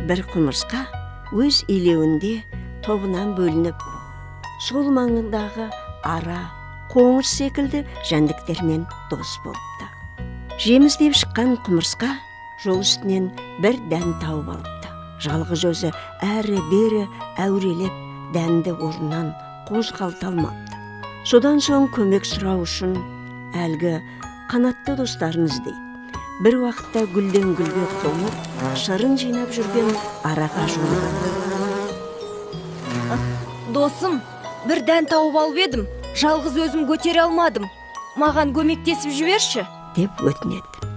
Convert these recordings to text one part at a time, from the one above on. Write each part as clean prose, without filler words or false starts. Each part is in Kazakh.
Бір құмырсқа өз илеуінде тобынан бөлініп, сол маңындағы ара, қоңыз секілді жәндіктермен дос болыпты. Жем іздеп шыққан құмырсқа жол үстінен бір дән тауып алыпты. Жалғыз өзі әрі-бері әурелеп, дәнді орнынан қозғалта алмапты. Содан соң көмек сұрау үшін әлгі қанатты достарын іздейді. Бір уақытта гүлден гүлге қонып, шырын жинап жүрген араға жолығады. Досым, бір дән тауып алып едім, жалғыз өзім көтере алмадым. Маған көмектесіп жіберші, деп өтінеді.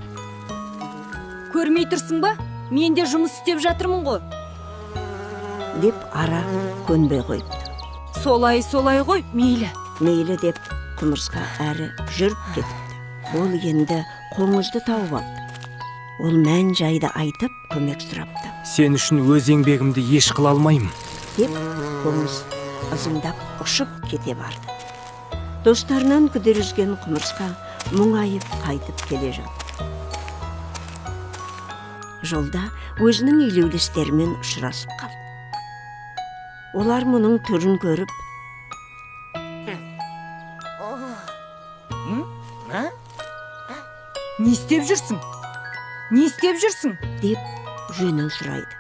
Көрмей тұрсың ба? Мен де жұмыс істеп жатырмын ғой, деп ара көнбей қойыпты. Солай, солай ғой, мейлі. Мейлі деп құмырсқа әрі жүріп кетіпті. Ол енді қоңызды тауып алды. Ол мән жайды айтып, көмек сұрапты. Сен үшін өз еңбегімді еш қыла алмаймын, деп қоңыз ызыңдап ұшып кете барды. Достарынан күдер үзген құмырсқа мұңайып қайтып келе жатты. Жолда өзінің илеулестерімен ұшырасып қалды. Олар мұның түрін көріп, Не істеп жүрсің? Не істеп жүрсің? деп жөнін сұрайды.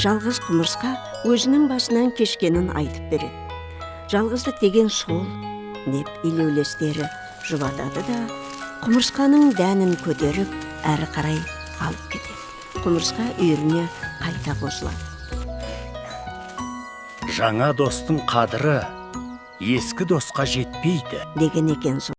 Жалғыз құмырсқа өзінің басынан кешкенін айтып береді. Жалғыздық деген сол, деп илеулестері жұбатады да, құмырсқаның дәнін көтеріп, әрі қарай алып кетеді. Құмырсқа үйіріне қайта қосылады. Жаңа достың қадірі ескі досқа жетпейді, деген екен сол.